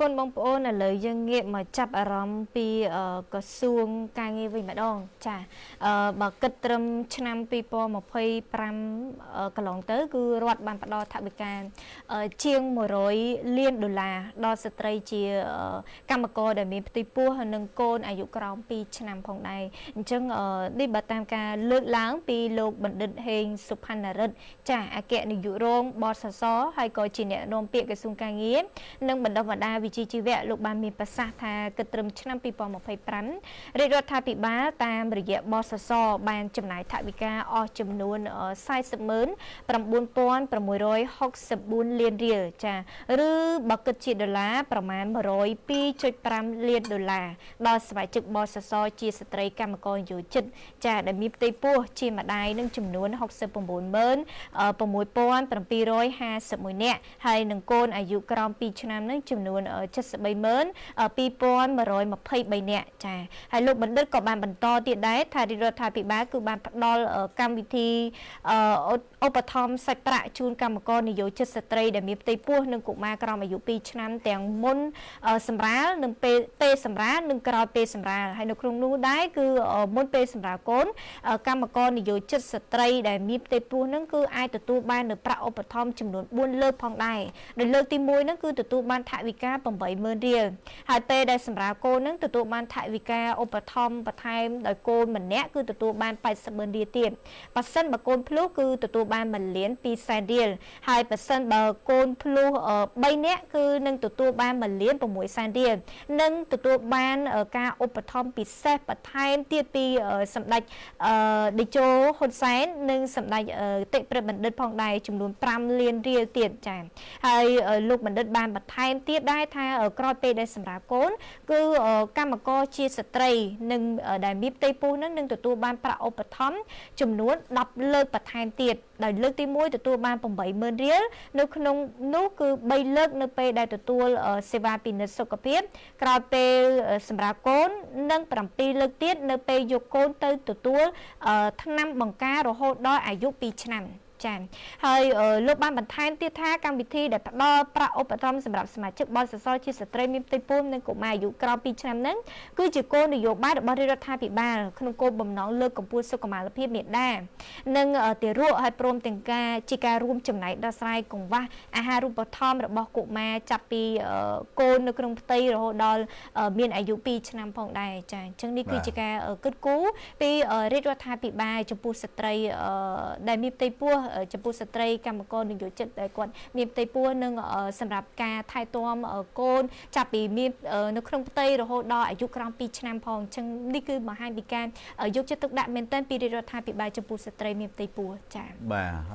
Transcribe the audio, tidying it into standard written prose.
គុណបងប្អូនឥឡូវយើងងាកមកចាប់អារម្មណ៍ពីក្រសួងការងារវិញម្ដងចាបើគិតត្រឹមឆ្នាំ2025កន្លងទៅគឺរដ្ឋបានផ្ដល់ថវិកាជាង100លានដុល្លារដល់ស្ត្រីជាកម្មករដែលមានផ្ទៃពោះនិងកូនអាយុក្រោម2ឆ្នាំផងដែរអញ្ចឹងនេះបើតាមការលើកឡើងពីលោកបណ្ឌិតហេងសុផាណារិទ្ធចាអគ្គនាយករងបសសហើយក៏ជាអ្នកនាំពាក្យក្រសួងការងារនិងបណ្ដុះបណ្ដាលវិជ្ជាជីវៈលោកបានមានប្រសាសន៍ថាគិតត្រឹមឆ្នាំ2025រាជរដ្ឋាភិបាលតាមរយៈបសសបានចំណាយថវិកាអស់ចំនួន 409,664 លានរៀលចាឬបើគិតជាដុល្លារប្រមាណ 102.5 លានដុល្លារដល់សមាជិកបសសជាស្ត្រីកម្មករយោជិតចាដែលមានផ្ទៃពោះជាម្ដាយនឹងចំនួន 696,751 នាក់ហើយនឹងកូនអាយុក្រោម2ឆ្នាំនឹងចំនួន 732,123 នាក់ចាហើយលោកបណ្ឌិតក៏បានបន្តទៀតដែរថារាជរដ្ឋាភិបាលគឺបានផ្ដល់កម្មវិធីឧបត្ថម្ភសាច់ប្រាក់ជូនកម្មករនិយោជិតស្ត្រីដែលមានផ្ទៃពោះនិងកុមារក្រោមអាយុ2ឆ្នាំទាំងមុនសម្រាលនិងពេលសម្រាលនិងក្រោយពេលសម្រាលហើយនៅក្នុងនោះដែរគឺមុនពេលសម្រាលកូនកម្មករនិយោជិតស្ត្រីដែលមានផ្ទៃពោះនឹងគឺអាចទទួលបាននៅប្រាក់ឧបត្ថម្ភចំនួន4លើកផងដែរដោយលើកទី1ហ្នឹងគឺទទួលបានថវិកា80000រៀលហើយពេលដែលសម្រាលកូននឹងទទួលបានថវិកាឧបត្ថម្ភបន្ថែមដោយកូនម្នាក់គឺទទួលបាន800,000រៀលទៀតប៉ះសិនបើកូនភ្លោះគឺទទួលបាន1លាន2សែនរៀលហើយប៉ះសិនបើកូនភ្លោះ3នាក់គឺនឹងទទួលបាន1លាន6សែនរៀលនិងទទួលបានការឧបត្ថម្ភពិសេសបន្ថែមទៀតពីសម្ដេចតេជោហ៊ុនសែននិងសម្ដេចតិព្រឹទ្ធបណ្ឌិតផងដែរចំនួន5លានរៀលទៀតចា៎ហើយលោកបណ្ឌិតបានបន្ថែមទៀតដែរថាក្រោយពេលដែលសម្រាប់កូនគឺកម្មករជាស្ត្រីនិងដែលមានផ្ទៃពោះនឹងនឹងទទួលបានប្រាក់ឧបត្ថម្ភចំនួន10លើកបន្ថែមទៀតដោយលើកទី1ទទួលបាន80000រៀលនៅក្នុងនោះគឺ3លើកនៅពេលដែលទទួលសេវាពិនិត្យសុខភាពក្រោយពេលសម្រាប់កូននិង7លើកទៀតនៅពេលយកកូនទៅទទួលថ្នាំបង្ការរហូតដល់អាយុ2ឆ្នាំចា៎ហើយលោកបានបន្ថែមទៀតថាកម្មវិធីដែលផ្ដល់ប្រាក់ឧបត្ថម្ភសម្រាប់សមាជិកបសសជាស្ត្រីមានផ្ទៃពោះនិងកុមារអាយុក្រោម2ឆ្នាំហ្នឹងគឺជាគោលនយោបាយរបស់រាជរដ្ឋាភិបាលក្នុងគោលបំណងលើកកម្ពស់សុខុមាលភាពមាតានិងទារកហើយព្រមទាំងការជាការរួមចំណែកដោះស្រាយកង្វះអាហារូបត្ថម្ភរបស់កុមារចាប់ពីកូននៅក្នុងផ្ទៃរហូតដល់មានអាយុ2ឆ្នាំផងដែរចា៎អញ្ចឹងនេះគឺជាការគិតគូរពីរាជរដ្ឋាភិបាលចំពោះស្ត្រីដែលមានផ្ទៃពោះចំពោះស្ត្រីកម្មករនិយោជិតដែលគាត់មានផ្ទៃពោះនិងសម្រាប់ការថែទាំកូនចាប់ពីមាននៅក្នុងផ្ទៃរហូតដល់អាយុក្រោម2ឆ្នាំផងអញ្ចឹងនេះគឺបង្ហាញពីការយកចិត្តទុកដាក់មែនទែនពីរាជរដ្ឋាភិបាលចំពោះស្ត្រីមានផ្ទៃពោះចា៎ បាទ។